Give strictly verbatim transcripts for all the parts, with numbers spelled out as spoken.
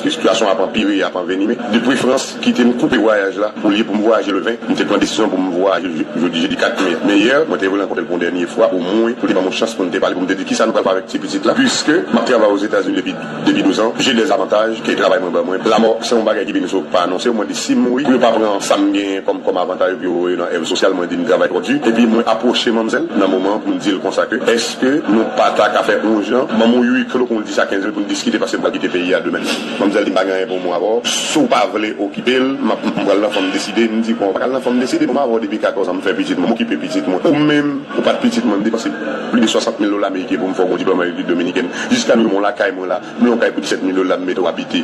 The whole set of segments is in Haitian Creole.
Sitiyasyon ap anpire, ap anvenime. De preferans, kite m koupe vwayaj la. Olye pou m vwayaje le ven, m te pran desizyon pou m vwayaje je- jodi, jedi kat me a. Men yè, mwen te rerankontre l pou yon dènye fwa, omwen, pou l te ban mwen chans pou n te pale, pou m te di kisa nou pral fè avèk ti pitit la. Piske m ap travay Ozetazini depi, depi douz an, j'ai des avantages ke travay mwen ban mwen. Lamò, se yon bagay ki vini sou pa anonse, mwen di si m mouri, pou yo pa pran sa m genyen kòm, kòm avantaj, epi yo voye nan èv sosyal, mwen di m travay twò di. Epi mwen apwoche manmzèl nan moman pou m di l konsa ke, èske nou pa ta ka fè yon jan, ban m yon huis clos, kon l di sa, kenz minit pou n diskite, paske m pral kite peyi a demen. Manmzèl di m pa gen anyen pou mwen avè w. Si w pa vle okipe l, m ap, m pral nan fòm deside. M di, bon, w pa ka al nan fòm deside. Bon, m avè w depi katòz an, m fè pitit mwen, m okipe pitit mwen. Ou menm, ou pa t pitit mwen, m depanse plis de swasant mil dola ameriken pou m fè w yon diplòm an Repiblik Dominikèn. Jiska nou, mwen lakay mwen la, m yon kay pou disèt mil dola, m mete w abite.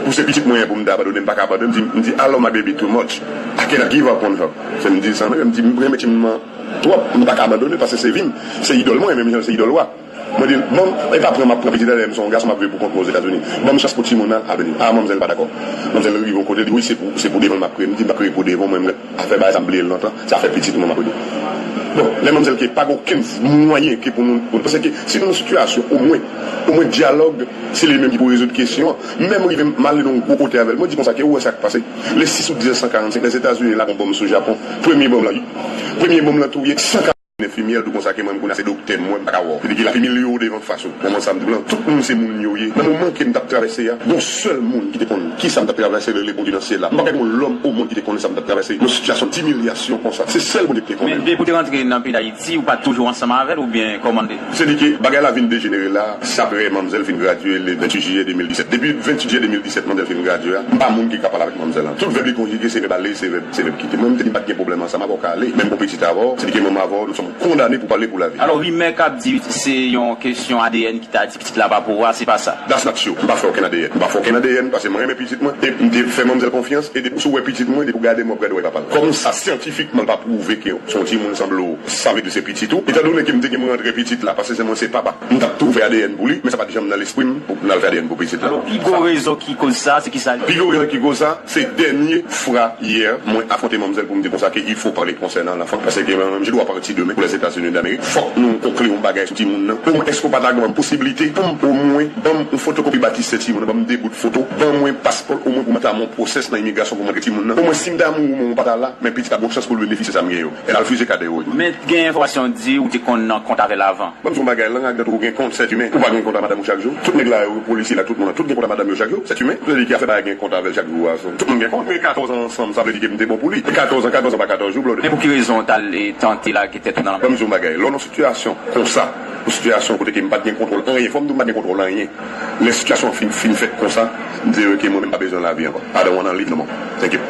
Pou se pitit mwen pou m ta abandone, m pa ka abandone. M di, m di, I love my baby too much. I cannot give up on her. Se m di sa, m di, m renmen timoun nan twòp, m pa ka abandone, paske se vi m, se idòl mwen, menm jan se idòl ou a. Mwen di l, bon, e pa pran m ap pran pitit la, lè m se yon gason m ap viv pou kont mwen Ozetazini. Ban m chans pou timoun nan al vini. A, manmzèl pa dakò. Manmzèl rive yon kote, li di, wi, se pou, se pou devan l m ap kriye. M di, m pa kriye pou devan mwen, m afè bagay sa m bliye l lontan, se afè pitit mwen m ap regle. Bon, lè manmzèl ke pa gen okenn mwayen ke pou nou, paske si nou nan sitiyasyon, omwen, omwen dyalòg, se li menm ki pou rezoud kesyon an. Menm rive m ale nan yon gwo kote avè l, mwen di konsa ke ou wè sa k pase. Le sis out mil nèf san karannsenk, Lèzetazini lage yon bonm sou Japon. Premye bonm lan, premye bonm lan touye san karannsenk enfimyè, di konsa ke mwen, m konnen se doktè m, mwen, m pa ka wè w. Se di ke l ap imilye w devan fas ou. Moman sa m di w lan, tout moun se moun yo ye. Nan moman ke m t ap travèse a, gon sèl moun ki te konn kisa m t ap travèse, rele Bondye nan syèl la. M pa kwè gon lòm o mond ki te konn sa m t ap travèse. Yon sitiyasyon dimilyasyon konsa. Se sèl Bondye ki te konnen. Men depi w te rantre nan peyi Dayiti, ou pa t toujou ansanm avè l oubyen kòman l te? Se di ke bagay la vin dejenere la, se aprè manmzèl fin gradye le venntuit jiyè de mil disèt. Depi venntuit jiyè de mil disèt, manmzèl fin gradye a, m pa moun ki ka pale avèk manmzèl lan. Tout vèb li konjige, se vèb ale, se vèb, se vèb kite. Mwen, m te di m pa t gen pwoblèm ansanm avè w, ka ale. Menm pou pitit avè w, se di ke manman avè w, nou sòm kondane pou pale pou lavi. Alò, rimè k ap di se yon kesyon A D N ki ta di pitit la pa pou ou a, se pa sa? That's not true. M pa fè okenn A D N. M pa fè okenn A D N paske mwen renmen pitit mwen. E m te fè manmzèl konfyans. E depi w wè pitit mwen, depi w gade m, w ap gade w e papa l. Kòm sa, syantifikman, l pa pwouve ke se yon timoun sanble w, sa vle di se pitit ou. Etandone ke m te gen mwen rantre pitit la, paske se mwen se papa, m t ap tou fè A D N pou li, men sa pa t janm nan lespri m pou n al fè A D N pou pitit la. Alò, pi gwo rezon ki koz sa, se ki sa? Pi gwo rezon ki koz sa, se dènye fwa yè, mwen afwonte manmzèl pou m di konsa ke il faut parler concernant l'enfant, paske mwen menm, je dois partir demain pour les États-Unis d'Amérique. Fòk nou konkli yon bagay sou timoun nan. Omwen, èske w pa ta gen posiblite pou m, omwen, ban m yon fotokopi batistè timoun nan, ban m de bout foto, ban mwen paspò l, omwen pou m ta mon pwosès nan imigrasyon pou m rantre timoun nan. Omwen, si m ta mouri, omwen, mwen pa ta la, men pitit la gon chans pou l benefisye sa m gen yo. Elle a refusé catégoriquement. Men gen enfòmasyon di ou te konn nan kont avè l avan. Ban m di w yon bagay, lang ak dent ou gen kont, sèt imen. Ou pa gen kont a madanm ou chak jou? Tout nèg la yo, polisye la, tout moun, tout gen kont a madanm yo chak jou, sèt imen. Sa vle di ki afè bagay gen kont avè l chak jou a, tout moun gen kont. Mwen katòz an ansanm, sa vle di ke m te bon pou li. E katòz an, katòz an pa katòz jou, brother. Men pou ki rezon w t al, e, tante lage tèt ou nan lanmè? Ban m di w yon bagay, lè w nan sitiyasyon konsa, yon sitiyasyon kote ke m pa t gen kontwòl anyen, fò m di w m pa t gen kontwòl anyen. Lè sitiyasyon an fin, fin fèt konsa, m di yo ke mwen menm pa bezwen lavi ankò. I don't wanna live no more. Thank you.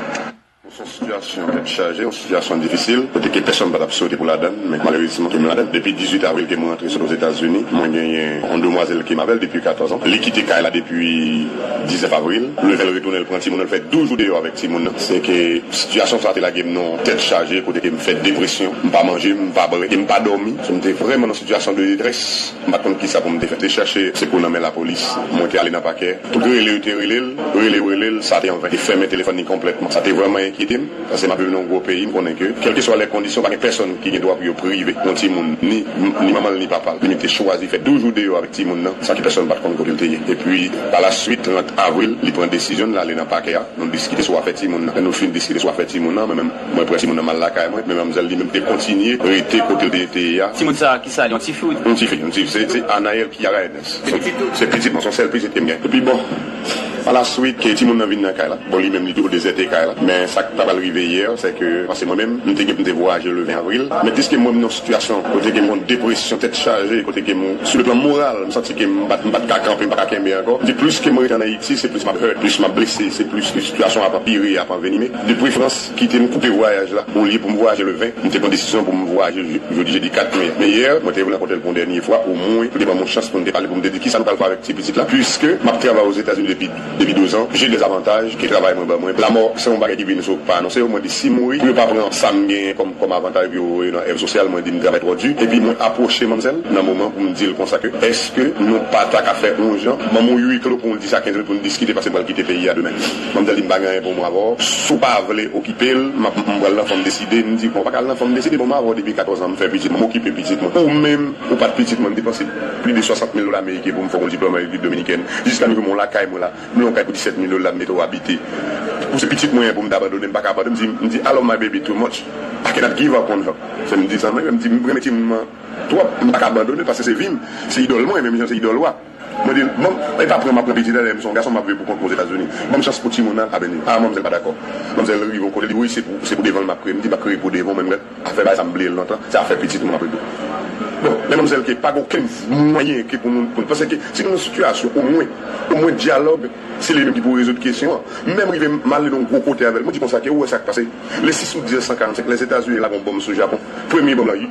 Se yon sitiyasyon tèt chaje, yon sitiyasyon difisil, kote ke pèsonn pa t ap swete pou ladann, men malerezman ke m ladann. Depi dizuit avril ke m rantre sot Ozetazini, mwen genyen yon demwazèl ke m avè l depi katòz an. Li kite kay la depi diznèf avril. Leve l retounen, l pran timoun nan, l fè douz jou deyò avèk timoun nan. Se ke sitiyasyon sa te lage m nan tèt chaje, kote ke m fè depresyon. M pa manje, m pa bwè, e m pa dòmi. So, m te vrèman nan sitiyasyon de detrès. M pa t konn kisa pou m te fè. M te chache sekou nan men lapolis. Mwen te ale nan pakè. Tout rele yo te rele l, rele yo rele l, sa te anven. Te fèmen telefòn li konplètman. Sa te vrèman enkyete m, paske m ap viv nan yon gwo peyi, m konnen ke, kèlkeswa lè kondisyon, pa gen pèsonn ki gen dwa pou yo prive yon timoun, ni, ni manman l, ni papa l. Li menm te chwazi fè douz jou deyò avèk timoun nan, san ke pèsonn pa t konn kote l te ye. Epi, pa la swit, trant avril, li pran desizyon l ale nan pakè a. Nou diskite sou afè timoun nan. Lè nou fin diskite sou afè timoun nan, mwen menm, mwen pran timoun nan m al lakay mwen, men manmzèl li menm te kontinye rete kote l te, te ye a. Timoun sa a, ki sa li, yon tifi ou? Yon tifi, yon tifi. Se, se Anaël Kiara Ernest. Se pitit ou? Se pitit mwen, se yon sèl pitit ke m gen. Epi bon, pa la swit, ke timoun nan vin nan kay la. Bon, li menm, li toujou dezète kay la. Men sa k ta pral rive yè, se ke, paske mwen menm, m te gen pou m te vwayaje le ven avril. Men piske mwen, m nan sitiyasyon kote ke m konn depresyon, tèt chaje, kote ke m, sou le plan moral, m santi ke m pa t, m pa t ka kanpe, m pa ka kenbe ankò. M di plis ke mwen rete ann Ayiti, se plis m ap hurt, plis m ap blese, se plis ke sitiyasyon ap anpire, ap anvenime. De preferans, kite m koupe vwayaj la. Olye pou m vwayaje le ven, m te pran desizyon pou m vwayaje je- jodi, jedi kat me a. Men yè, mwen te rankontre l pou yon dènye fwa, omwen, pou te ban m yon chans pou n te pale, pou m te di kisa nou pral fè avèk ti pitit la, piske m ap travay Ozetazini depi, depi douz an, j'ai des avantages ke travay mwen ban mwen. Lamò, se yon bagay ki vini sou pa anonse, mwen di si m mouri, pou yo pa pran sa m genyen kòm, kòm avantaj, epi yo voye nan èv sosyal, mwen di m travay twò di, epi mwen apwoche manmzèl nan moman pou m di l konsa ke, èske nou pa ta ka fè yon jan, ban m yon huis clos pou n di sa kenz minit pou n diskite, paske m pral kite peyi a demen. Manmzèl di m pa gen anyen pou mwen avè w. Si w pa vle okipe l, m ap, m pral nan fòm deside. M di, bon, w pa ka al nan fòm deside, bon, m avè w depi katòz an, m fè pitit mwen, m okipe pitit mwen. Ou menm, ou pa t pitit mwen, m depanse plis de swasant mil dola ameriken pou m fè w yon diplòm an Repiblik Dominikèn. Jiska nou jwenn yon lakay mwen la. Yon kay pou disèt mil dola, m mete w abite. Pou se pitit mwen an pou m ta abandone, m pa ka abandone. M di, m di, I love my baby too much. I cannot give up on her. Se m di sa, mwen, m di, m renmen timoun mwen an twòp, m pa ka abandone, paske se vi m, se idòl mwen, menm jan se idòl ou a. Mwen di, bon, e pa pran m ap pran pitit la, lè m se yon gason, m ap viv pou kont mwen Ozetazini. Ban m chans pou timoun nan, a ben, a, manmzèl pa dakò. Manmzèl rive yon kote, li di, wi, se pou, se pou devan l m ap kreye. M di, m ap kreye pou devan w, men m Afè bagay sa m bliye l lontan, se afè pitit mwen m ap regle. Bon, men manmzèl ke pa gen okenn mwayen ke pou nou, pou, paske si nou nan sitiyasyon, omwen, omwen dyalòg, se li menm ki pou rezoud kesyon an. M menm rive m ale nan yon gwo kote avè l, mwen di konsa ke ou wè sa k pase. Le six août mil neuf cent quarante-cinq, Lèzetazini lage yon bonm sou Japon. Premye bonm lan,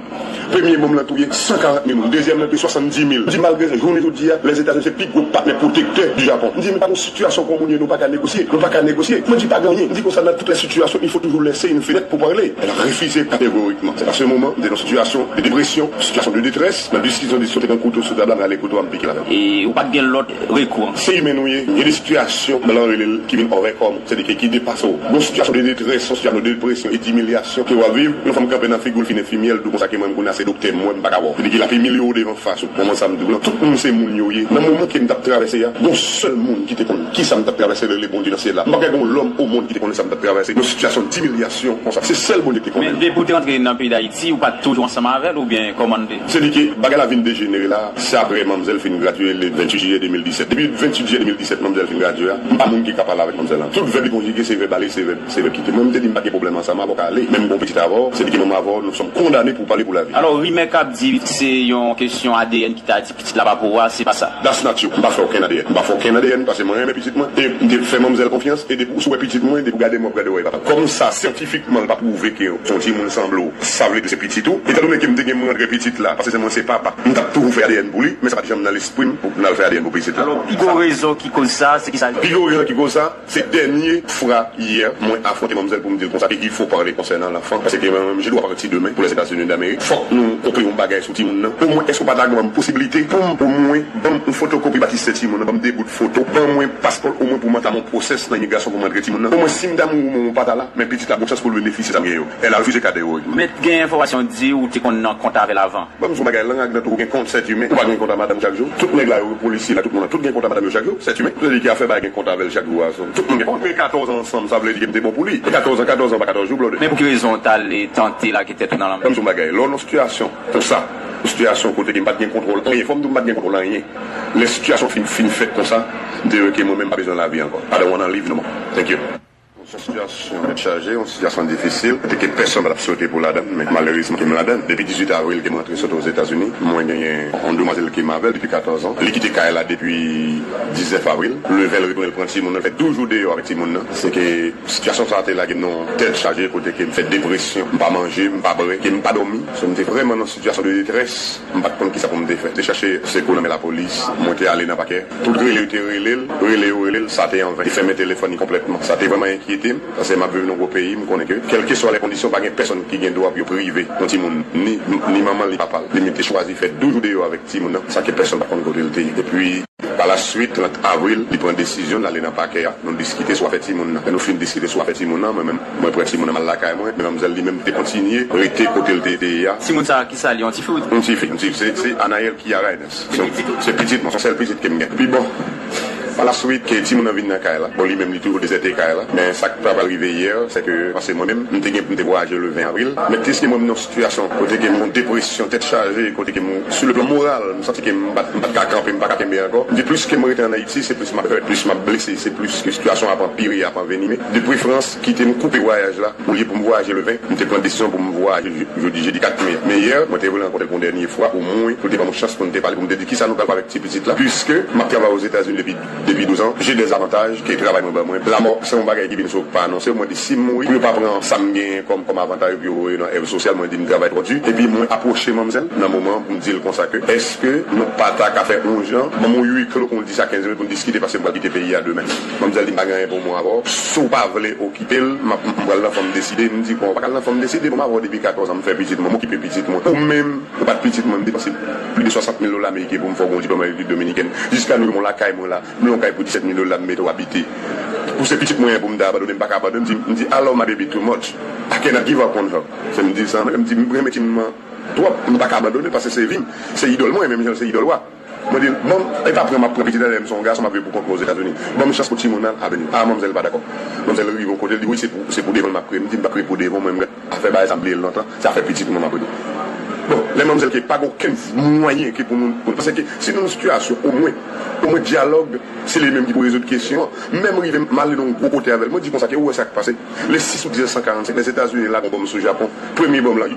premye bonm lan touye san karant mil moun, dezyèm lan touye swasanndis mil. M di malgre sa, jounen jodi a, Lèzetazini se pi gwo patnè pwotektè di Japon. M di men pa gon sitiyasyon kon moun yo nou pa ka negosye, nou pa ka negosye. Mwen di pa gen anyen. M di konsa nan tout lè sitiyasyon, il faut toujours laisser une fenêtre pour parler. Elle a refusé catégoriquement. C'est à ce moment, m te nan sitiyasyon de dépression, sitiyasyon de détresse. Nan diskisyon, diskisyon te pran kouto sou tab la, m rale kouto a, m pike l avè l. E ou pa t gen lòt rekou? Se imen nou ye. Gen de sitiyasyon, nan lan rele l ki vin overcome, sètadi ki depase w. Gon sitiyasyon de détresse, yon sitiyasyon de dépression e dimilyasyon ke w ap viv. Yon fanm kanpe nan figi w, l fin enfimyè, l di w konsa ke mwen, m konnen se doktè m wè, m pa ka wè w. Sètadi ki l ap imilye w devan fas ou. Moman sa m di w lan, tout moun se moun yo ye. Nan moman ke m t ap travèse a, gon sèl moun ki te konn kisa m t ap travèse, l rele Bondye nan syèl la. M pa kwè gon lòm o mond ki te konnen sa m t ap travèse. Yon sitiyasyon dimilyasyon konsa. Se sèl Bondye ki te konnen. Men depi w te rantre nan peyi Dayiti, ou pa t toujou ansanm avè l oubyen kòman l te? Se di ke bagay la vin dejenere la, se apre manmzèl fin gradye le venntuit jiyè de mil disèt. Depi venntuit jiyè de mil disèt, manmzèl fin gradye a, m pa moun ki ka pale avèk manmzèl lan. Tout vèb li konjige, se vèb ale, se vèb, se vèb kite. Mwen, m te di m pa gen pwoblèm ansanm avè w, ka ale. Men m gon pitit avè w, se di ke manman avè w, nou sòm kondane pou pale pou lavi. Alò, rimè k ap di se yon kesyon A D N ki ta di pitit la pa pou ou a, se pa sa. That's not true. M pa fè okenn A D N. M pa fè okenn A D N paske mwen renmen pitit mwen. E m te fè manmzèl konfyans. E depi w, si w wè pitit mwen, depi w gade mwen, w ap gade w wè papa. Kòm sa, syantifikman, l pa pwouve ke se yon timoun sanble w, sa vle di se pitit ou. Etandone ke m te gen mwen antre pitit la, paske se mwen se papa, m t ap toujou fè A D N pou li, men sa pa t janm nan lespri m pou m al fè A D N pou pitit la. Alò, pi gwo rezon ki koz sa, se ki sa? Pi gwo rezon ki koz sa, se dènye fwa yè, mwen afwonte manmzèl pou m di l konsa, il faut parler concernant l'enfant, parce que mwen menm, je dois partir demain pour les États-Unis d'Amérique. Fòk nou konprann yon bagay sou timoun nan. Omwen, èske w pa ta ban m posibilite pou m, omwen, ban m yon fotokopi batistè timoun nan, ban m de bout foto, ban mwen paspò l, omwen pou m antam yon pwosès nan imigrasyon pou m rantre timoun nan? Omwen, si m ta mouri, omwen, ou pa ta la, men pitit la gon chans pou l benefisye sa m gen yo. Elle a refusé catégoriquement. Men gen enfòmasyon di ou te konn nan kont avè l avan. Ban m di w yon bagay, lang ak dan tou, ou gen kont, sèt imen. Ou pa gen kont a madanm chak jou? Tout nèg la yo, polisye la, tout moun la, tout gen kont a madanm yo chak jou, sèt imen. Sa vle di ki afè bagay gen kont avè l chak jou a, tout moun gen kont. Men katòz an ansanm, sa vle di ke m te bon pou li. E katòz an, katòz an pa katòz jou, blòdè. Men pou ki rezon w t al tante lage tèt ou nan lanmè? Ban m di w yon bagay, lè w nan sitiyasyon konsa, yon sitiyasyon kote ke m pa t gen kontwòl anyen, fò m di w m pa t gen kontwòl anyen. Lè sitiyasyon fin, fin fèt konsa, m te wè ke mwen menm m pa bezwen lavi ankò. I don't wanna live no more. Thank you. Se yon sitiyasyon tèt chaje, yon sitiyasyon difisil, kote ke pèsonn pa t ap swete pou ladann, men malerezman ke m ladann. Depi dizuit avril ke m rantre sot Ozetazini, mwen genyen yon demwazèl ke m avè l depi katòz an. Li kite kay la depi diznèf avril. Le ven l retounen l pran timoun nan, l fè douz jou deyò avèk timoun nan. Se ke sitiyasyon sa a te lage m nan yon tèt chaje, kote ke m fè depresyon, m pa manje, m pa bwè, ke m pa dòmi. So, m te vrèman nan sitiyasyon de detrès. M pa t konn kisa pou m te fè. Te chache sekou nan men lapolis, mwen te ale nan pakè. Tout rele yo te rele l, rele yo rele l, sa te anven. Te fèmen telefòn li konplètman. Sa te vrèman enkyete m, paske m ap viv nan gwo peyi, m konnen ke, kèlkeswa lè kondisyon, pa gen pèsonn ki gen dwa pou yo prive yon timoun, ni, ni manman l, ni papa l. Li menm te chwazi fè douz jou deyò avèk timoun nan, san ke pèsonn pa konn kote l te ye. Epi, pa la swit, trant avril, li pran desizyon l ale nan pakè a. Nou diskite sou afè timoun nan. Lè nou fin diskite sou afè timoun nan, mwen menm, mwen pran timoun nan m al lakay mwen, men manmzèl li menm te kontinye rete kote l te, te ye a. Timoun sa a, ki sa li, yon tifi ou? Yon tifi, yon tifi. Se, se Anaël Kiara Enes. Se, se pitit mwen, se sèl pitit ke m gen. Pi bon, pa la swit, ke timoun nan vin nan kay la. Bon, li menm, li toujou dezète kay la. Men sa k pa pral rive yè, se ke, paske mwen menm, m te gen, m te vwayaje le ven avril. Men pliske mwen, m nan sitiyasyon kote ke m nan depresyon, tèt chaje, kote ke m, sou le plan moral, m santi ke m pa t, m pa t ka kanpe, m pa ka kenbe ankò. M di plis ke m rete ann Ayiti, se plis m ap hurt, plis m ap blese, se plis ke sitiyasyon ap anpire, ap anvenime. De preferans, kite m koupe vwayaj la, olye pou m vwayaje le ven, m te pran desizyon pou m vwayaje je-, jodi, jedi kat me a. Men yè, mwen te vle rankontre l pou yon dènye fwa, omwen, pou l te ban m yon chans pou n te pale, pou m te di kisa nou pral fè avèk ti pitit la, piske m ap travay Ozetazini depi, depi douz an, j'ai des avantages ke travay mwen ban mwen. Lamò, se yon bagay ki vin sou pa anonse, mwen di si m mouri, pou yo pa pran sa m genyen kòm, kòm avantaj pou yo voye nan èv sosyal, mwen di m travay twò di. Epi mwen apwoche manmzèl nan moman pou m di l konsa ke, èske nou pa ta ka fè yon jan, ban m yon huis clos pou n di sa kenz minit pou n diskite paske m pral kite peyi a demen. Manmzèl di m pa gen anyen pou mwen avè w. Si w pa vle okipe l, m ap, m pral nan fòm deside. M di bon, w pa ka al nan fòm deside, bon, m avè w depi katòz an, m fè pitit mwen, m okipe pitit mwen. Ou menm, ou pa t pitit mwen, m depanse plis de swasant mil dola ameriken pou m fè w gon diplòm an Repiblik Dominikèn. Jiska nou, mwen lakay mwen la, m yon kay pou disèt mil dola, m mete w abite. Pou se pitit mwen an pou m ta abandone, m pa ka abandone. M di, m di, I love my baby too much. I cannot give up on her. Se m di sa, m di, m renmen timoun nan twòp, m pa ka abandone, paske se vi m, se idòl mwen, menm jan se idòl ou a. Mwen di l, bon, e pa pran m ap pran pitit la, lè m se yon gason, m ap viv pou kont mwen Ozetazini. Ban m chans pou timoun nan al beni. A, manmzèl pa dakò. Manmzèl rive yon kote, l di, wi, se pou, se pou devan l m ap kriye. M di, m pa kriye pou devan, mwen, m gen afè bagay sa, m bliye l lontan. Se afè pitit mwen m ap regle. Bon, lè manmzèl ke pa gen okenn mwayen ke pou nou, pou, paske si nou nan sitiyasyon, omwen, omwen dyalòg, se li menm ki pou rezoud kesyon an. Menm rive, m ale nan yon gwo kote avè l. Mwen di konsa, ke ou wè sa k pase. Le six août mil neuf cent quarante-cinq, Lèzetazini lage yon bonm sou Japon. Premye bonm lan,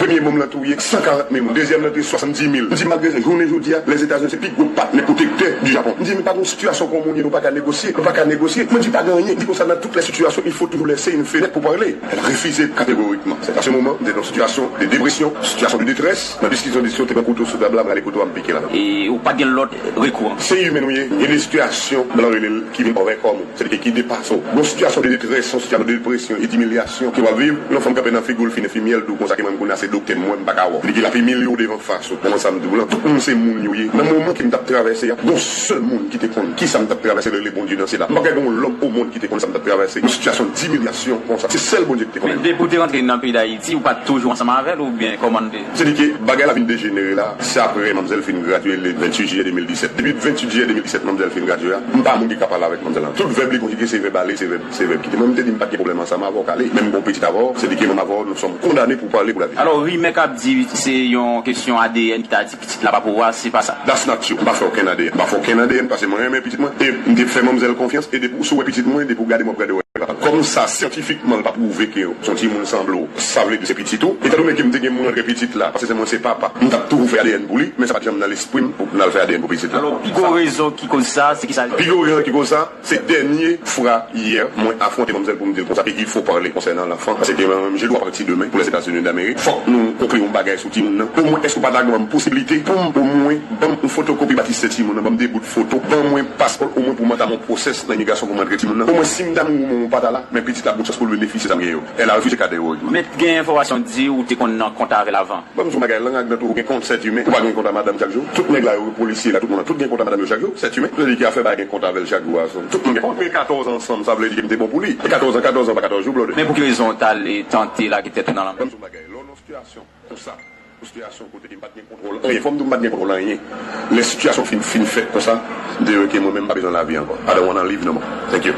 premye bonm lan touye san karant mil moun. Dezyèm lan touye swasanndis mil. M di, malgre sa, jounen jodi a, Lèzetazini se pi gwo patnè pwotektè di Japon. M di, men pa gen yon sitiyasyon kon moun ye, nou pa ka negosye, nou pa ka negosye. Mwen di, pa gen anyen. M di konsa, dans toutes les situations, il faut toujours laisser une fenêtre pour parler. Elle a refusé catégoriquement. C'est à ce moment, m te nan yon sitiyasyon de depresyon, sitiyasyon de detrès. Nan diskisyon, diskisyon, te pran kouto sou tab la, m rale kouto a, m pike l. E ou pa t gen lòt rekou ankò? Se imen nou ye. Gen de sitiyasyon, blan rele l, ki vin overcome ou. Sètadi ki depase w. Gon sitiyasyon de detrès, yon sitiyasyon de depresyon e dimilyasyon ke w ap viv, yon fanm kanpe nan figi w, l fin enfimyè, l di w konsa ke mwen, m konnen se doktè m wè, m pa ka wè w. Li di l ap imilye w devan fas ou. Kòman sa m di w lan? Tout moun se moun yo ye. Nan moman ke m t ap travèse a, gon sèl moun ki te konn kisa m t ap travèse, l rele Bondye nan syèl la. M pa kwè gon lòm o mond ki te konn sa m t ap travèse. Yon sitiyasyon dimilyasyon konsa. Se sèl Bondye ki te konnen. Men depi w te rantre nan peyi Dayiti, ou pa t toujou ansanm avè l oubyen kòman l te? Se di ke bagay la vin dejenere la, se apre manmzèl fin gradye le venntuit jiyè de mil disèt. Depi venntuit jiyè de mil disèt, manmzèl fin gradye a, m pa moun ki ka pale avèk manmzèl lan. Tout vèb li konjige se vèb ale, se vèb, se vèb kite. Mwen, m te di m pa t gen pwoblèm ansanm avè w, k ale. Menm bon pitit avè w, se di ke manm avè w, nous sommes condamnés pour parler pour la vie. Alò, rimè k ap di se yon kesyon A D N ki ta di pitit la pa pou ou a, se pa sa? That's not true. M pa fè okenn A D N. M pa fè okenn A D N paske mwen renmen pitit mwen. E m te fè manmzèl konfyans. E depi w, si w wè pitit mwen, depi w gade m, w ap gade w. Kòm sa, syantifikman, l pa pwouve ke se yon timoun sanble w, sa vle di se pitit ou. Etandone ke m te gen mwen antre pitit la, paske se mwen se papa, m t ap toujou fè A D N pou li, men sa pa t janm nan lespri m pou m al fè A D N pou pitit la. Alò, pi gwo rezon ki koz sa, se ki sa? Pi gwo rezon ki koz sa, se dènye fwa yè, mwen afwonte manmzèl pou m di l konsa, ke il faut parler concernant l'enfant, paske mwen menm, je dois partir demain pour les États-Unis d'Amérique. Fòk nou konkli yon bagay sou timoun nan. Omwen, èske w pa ta ban m posiblite pou m omwen ban m yon fotokopi batistè timoun nan, ban m de bout foto, ban mwen paspò l omwen pou m antam yon pwosès nan imigrasyon pou m rantre timoun nan. Omwen si m ta mouri, mwen pa ta la, men pitit la ap gen chans pou l benefisye sa m gen yo. Elle a refusé catégoriquement. Men gen enfòmasyon di ou te konn nan kont avè l avan. Ban m di w bagay, lang ak dan tou, ou gen kont sèt imen, ou pa gen kont a madanm chak jou. Tout nèg la yo, polisye la, tout moun la, tout gen kont a madanm yo chak jou, sèt imen. Sa vle di ke afè pa gen kont avè l chak jou a, tout moun gen kont. Men katòz an ansanm, sa vle di ke m te bon pou li. E katòz an, katòz an pa katòz jou, brother. Men pou ki rezon w t al tante lage tèt ou nan lanmè? Ban m di w bagay, lè w nan sitiyasyon konsa, yon sitiyasyon kote ke m pa t gen kontwòl anyen. Fò m di w m pa t gen kontwòl anyen. Lè sitiyasyon fin, fin fèt konsa, m te wè ke mwen menm m pa bezwen lavi ankò. I don't wanna live no more. Thank you.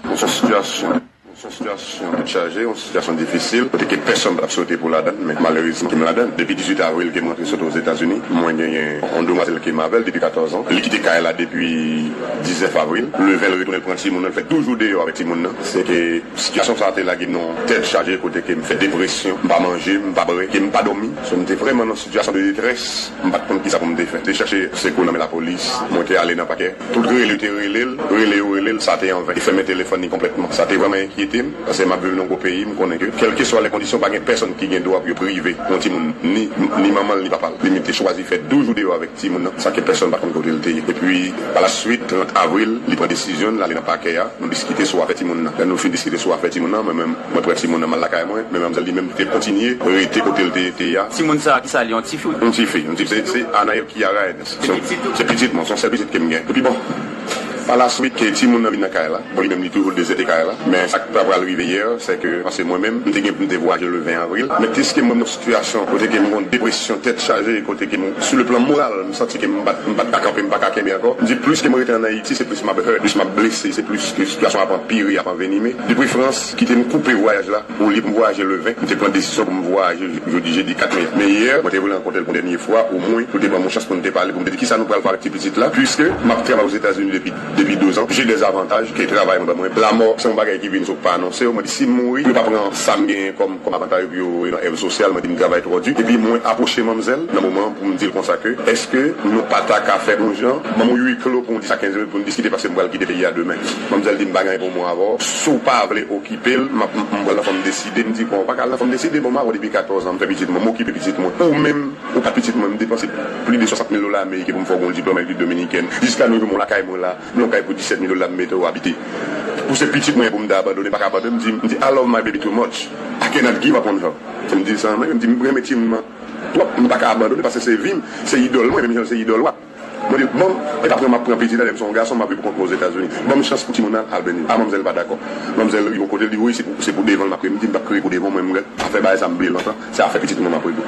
Bon, se yon sitiyasyon, se yon sitiyasyon tèt chaje, yon sitiyasyon difisil, kote ke pèsonn pa t ap swete pou ladann, men malerezman ke m ladann. Depi dizuit avril ke m rantre sot Ozetazini, mwen genyen yon demwazèl ke m avè l depi katòz an. Li kite kay la depi diznèf avril. Le ven l retounen l pran timoun nan, l fè douz jou deyò avèk timoun nan. Se ke sitiyasyon sa a te lage m nan yon tèt chaje kote ke m fè depresyon, m pa manje, m pa bwè, ke m pa dòmi. So, m te vrèman nan sitiyasyon de detrès, m pa t konn kisa pou m te fè. M te chèche sekou nan men lapolis, mwen te ale nan pakè. Tout rele yo te rele l, rele yo rele l, sa te anven. Te fèmen telefòn li konplètman. Sa te vrèman enkyete m, paske m ap viv nan gwo peyi, m konnen ke, kèlkeswa lè kondisyon, pa gen pèsonn ki gen dwa pou yo prive yon timoun, ni, ni manman l, ni papa l. Li menm te chwazi fè douz jou deyò avèk timoun nan, san ke pèsonn pa t konn kote l te ye. Epi, pa la swit, trant avril, li pran desizyon l, l ale nan pakè a. Nou diskite sou afè timoun nan. Lè nou fin diskite sou afè timoun nan, mwen menm, mwen pran timoun nan, m al lakay mwen, men manmzèl li menm te kontinye rete kote l te, te ye a. Timoun sa a, ki sa l ye, yon tifi? Yon tifi, yon tifi. Se, se Anael Kiara Enes. Se pitit ou? Se pitit mwen, se yon sèl pitit ke m gen. Epi bon, pa la swit, ke timoun nan vin nan kay la. Bon, li menm, li toujou dezète kay la. Men sa k pa pral rive yè, se ke, paske mwen menm, m te gen pou m te vwayaje le ven avril. Men piske mwen nan sitiyasyon kote ke m gen depresyon, tèt chaje, kote ke m, sou le plan moral, m santi ke m pa, m pa ka kanpe, m pa ka kenbe ankò. M di, plis ke m rete ann Ayiti, se plis m ap hurt, plis m ap blese, se plis ke sitiyasyon ap anpire, ap anvenime. Depi Frans, kite m koupe vwayaj la, olye pou m vwayaje le ven, m te pran desizyon pou m vwayaje jodi jedi kat me a. Men yè, mwen te vle rankontre l pou dènye fwa, omwen, pou l te ban m yon chans pou n te pale, pou m te di kisa nou pral fè avèk ti pitit la, piske m ap travay Ozetazini depi, depi douz an, j'ai des avantages ke travay mwen ban mwen. Lamò, se yon bagay ki vin sou pa anonse w. Mwen di, si m mouri, yo pa pran sa m genyen kòm, kòm avantaj pou yo nan èv sosyal. Mwen di, m travay twò di. Epi mwen apwoche manmzèl nan moman an pou m di l konsa ke, èske nou pa ta ka fè yon jan, ban m yon huis clos pou yon dis a kenz minit pou n diskite, paske m pral kite peyi a demen. Manmzèl di m pa gen anyen pou m wè avè w. Si w pa vle okipe l, m ap, m, m pral nan fòm deside. M di, bon, w pa ka al nan fòm deside, bon, m avè w depi katòz an, m fè pitit mwen, m okipe pitit mwen. Ou menm, ou pa pitit mwen, m depanse plis de swasant mil dola ameriken pou m fè w gon diplòm Repiblik Dominikèn. Jiska nou jwenn yon lakay mwen la, yon kay pou disèt mil dola m mete w abite. Pou se pitit mwen pou m ta abandone, m pa ka abandone. M di, m di, I love my baby too much. I cannot give up on her. M di sa, mwen, m di, m renmen timoun nan twòp, m pa ka abandone, paske se vi m, se idòl mwen, menm jan l se idòl w ap. Mwen di, bon, e pa pran m ap pran pitit la, lè m se yon gason, m ap viv pou kont mwen Ozetazini. Ban m chans pou timoun nan al beni. A, manmzèl pa dakò. Manmzèl rive yon kote, l di, wi, se pou, se pou devan l m ap kriye. M di, m p ap kriye pou devan w, mwen, m gen afè bagay sa, m bliye l lontan. Se afè pitit mwen m ap regle.